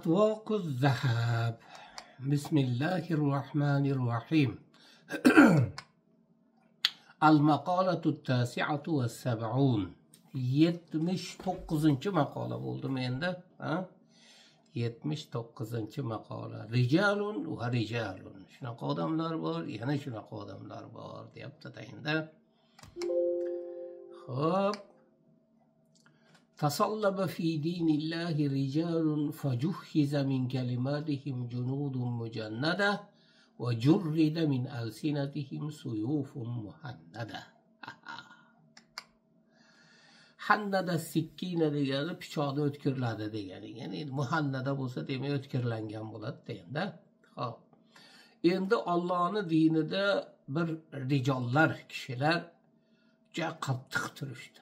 Atvoquz zahab. Bismillahirrohmanirrohim. Al-maqolatu at-tasi'atu was-sab'un. 79-maqola bo'ldimi endi? Ha? 79-maqola. Rijalun va rijalun. Shunaqa odamlar bor, yana shunaqa odamlar bor deyapti-da endi. Xo'p. Tasallaba fi dinillahi rijalun fajuhhiza min kalimatihim junudun mujannada va jurrida min alsinatihim suyufun muhannada. Hannada sikkina degani pichoqni o'tkirladi degani. Ya'ni muhannada bo'lsa demak o'tkirlangan bo'ladi endi. Xo'p. Endi Allohning dinida bir rijollar, kishilar juda qattiq turishdi.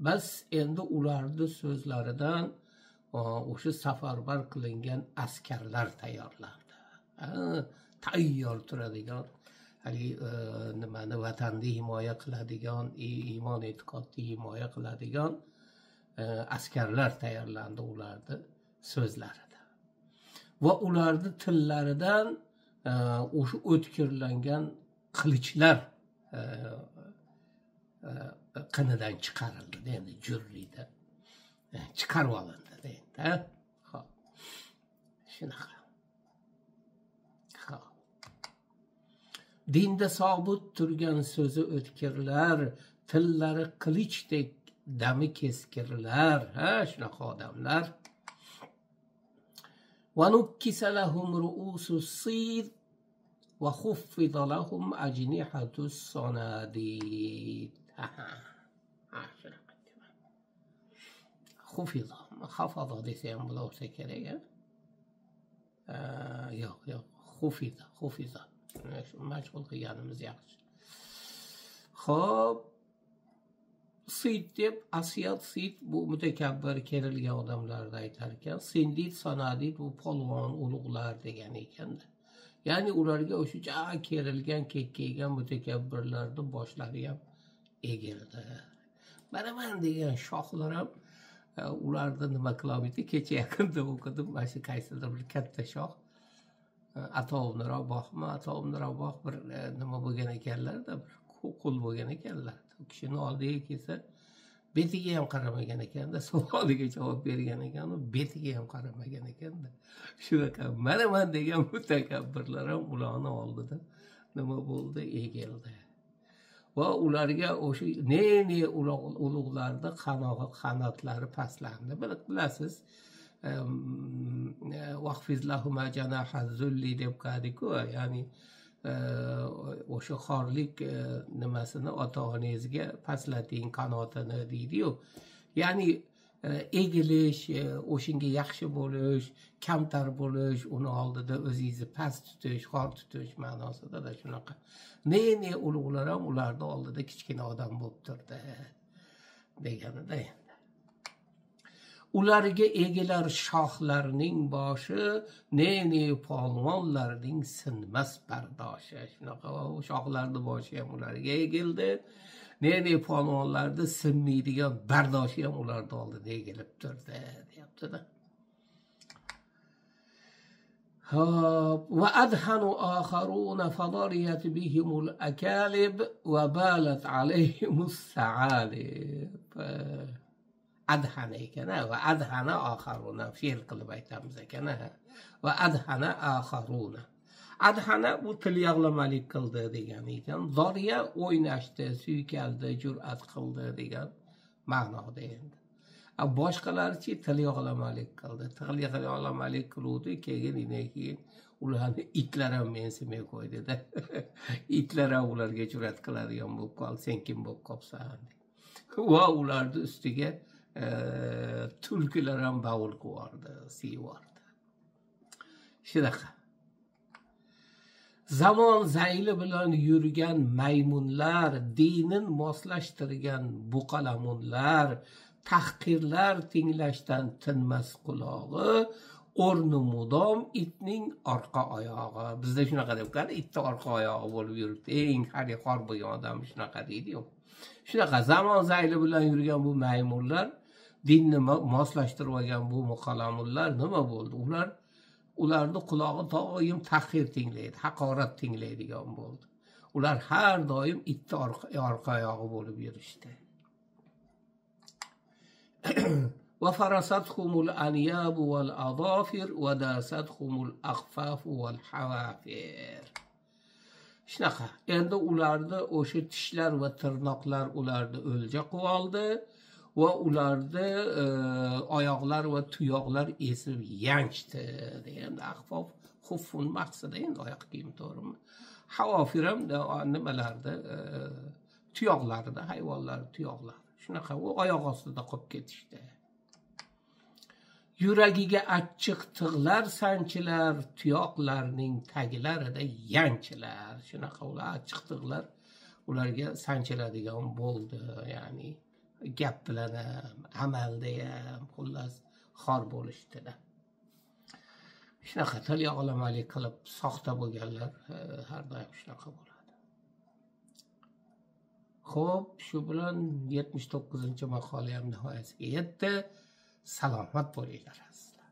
Bas endi ularning so'zlaridan o'sha safarbar qilingan askarlar tayyorlandi. Tayyor turadigan, hali nimani vatanni himoya qiladigan, iymon e'tiqodni himoya qiladigan askarlar tayyorlandi ularning so'zlarida. Va ularning tillaridan o'sha o'tkirlangan qilichlar qinidan chiqarildi, endi jurrida chiqarib olindi endi. Xo'p. Shunaqa. Xo'p. Dinda sobit turgan so'zi o'tkirlar, tillari qilichdek dami keskirlar, ha, shunaqa odamlar. Va nukkisa lahum ru'usus sid va xuffida lahum ajnihatus sanadid. Xufida, xafada desa ham bo'lsa kerak, a? Yo'q, yo'q, xufida, xufida. Mashg'ul qilganimiz yaxshi. Xo'p, sid deb asiyat sid bu mutakabbir kerilgan odamlarni aytar ekan. Sindid, sanadid bu polvon, ulug'lar degan ekanda. Ya'ni ularga o'sha ja kerilgan, kekkaygan mutakabbirlarning boshlari ham egildi. Mana man degan shohlar ham ularni nima qilolmaydi. Kecha yaqinda o'qidim, mana shu qaysidir bir katta shoh Ato ibn Rabohmi, Ato ibn Raboh bir nima bo'lgan ekanlar-da, bir qul bo'lgan ekanlar. U kishini oldiga kelsa, betiga ham qaramagan ekanda, savoliga javob bergan ekan, u betiga ham qaramagan ekanda. Shunaqa mana man degan mutakabbirlar ham ularni oldida nima bo'ldi, egildi. Va ularga o'sha ne-ne ulug'larni qanotlari pastlandi. Bilasiz, vaqfiz lahuma janaha zulli deb qo'yadi-ku, ya'ni o'sha xorlik nimasini ota-onangizga pastlating qanotini deydi-yu. Ya'ni egilish, o'shinga yaxshi bo'lish, kamtar bo'lish, uni oldida o'zingizni past tutish, xor tutish ma'nosida da shunaqa. Ne-ne ulug'lar ham ularni oldida kichkina odam bo'lib turdi deganida endi. Ularga egilar shohlarning boshi, ne-ne polvonlarning sinmas bardoshi. Shunaqa shohlarning boshi ham ularga egildi. Ne-ne polvonlarni sinmaydigan bardoshi ham ularning oldida egilib turdi, deyapti-da. Hop, va adhanu akharuna fadariyat bihimul akalib va balat alayhimus sa'alib. Adhana ekan, va adhana akharuna fe'l qilib aytamiz ekan, va adhana akharuna. Adhana bu til yog'lamalik qildi degan ekan. Zoriya o'ynashdi, suykaldi, jur'at qildi degan ma'noda endi. Boshqalarchi til yog'lamalik qildi. Til yog'lamalik qiluvdi, keyin keyin ularni itlar ham mensimay qo'ydi-da. Itlar ham ularga jur'at qiladigan bo'lib qoldi, sen kim bo'lib qolsan? Va ularni ustiga tulkilar ham bavul qo'yardi, siyvardi. Shunaqa. Zamon zayli bilan yurgan maymunlar, dinin moslashtirgan buqalamunlar, tahqirlar tinglashdan tinmas qulog'i, o'rni mudom itning orqa oyog'i. Bizda shunaqa deb qo'yadi, itning orqa oyog'i bo'lib yuribdi. Eng hali xor bo'lgan odam shunaqa deydi-yu. Shunaqa zamon zayli bilan yurgan bu maymunlar Dinni moslashtirib olgan bu muqalamullar nima bo'ldi? Ularni qulog'i doim tahqir tinglaydi, haqorat tinglaydigan bo'ldi. Ular har doim itni orqa oyog'i bo'lib yurishdi. Va farasathumul anyabu wal adafir va dasathumul akhfafu wal hawafir. Shunaqa. Endi ularni o'sha tishlar va tirnoqlar ularni o'lja qilib oldi va ularni oyoqlar va tuyoqlar esib yanchdi. Endi ahfof xuffun maqsadi endi oyoq kiyim, to'g'rimi? Havofir ham nimalarda, tuyoqlarida, hayvonlar tuyoqlari. Shunaqa u oyoq ostida qolib ketishdi. Yuragiga achchiq tig'lar sanchilar, tuyoqlarning taglarida yanchilar. Shunaqa ular achchiq tig'lar ularga sanchiladigan bo'ldi. Ya'ni gap bilan ham, amalda ham, xullas xor bo'lishdi-da. Shunaqa til yog'lamalik qilib soxta bo'lganlar har doim shunaqa bo'ladi. Xo'p, shu bilan 79-maqola ham nihoyasiga yetdi. Salomat bo'linglar azizlar.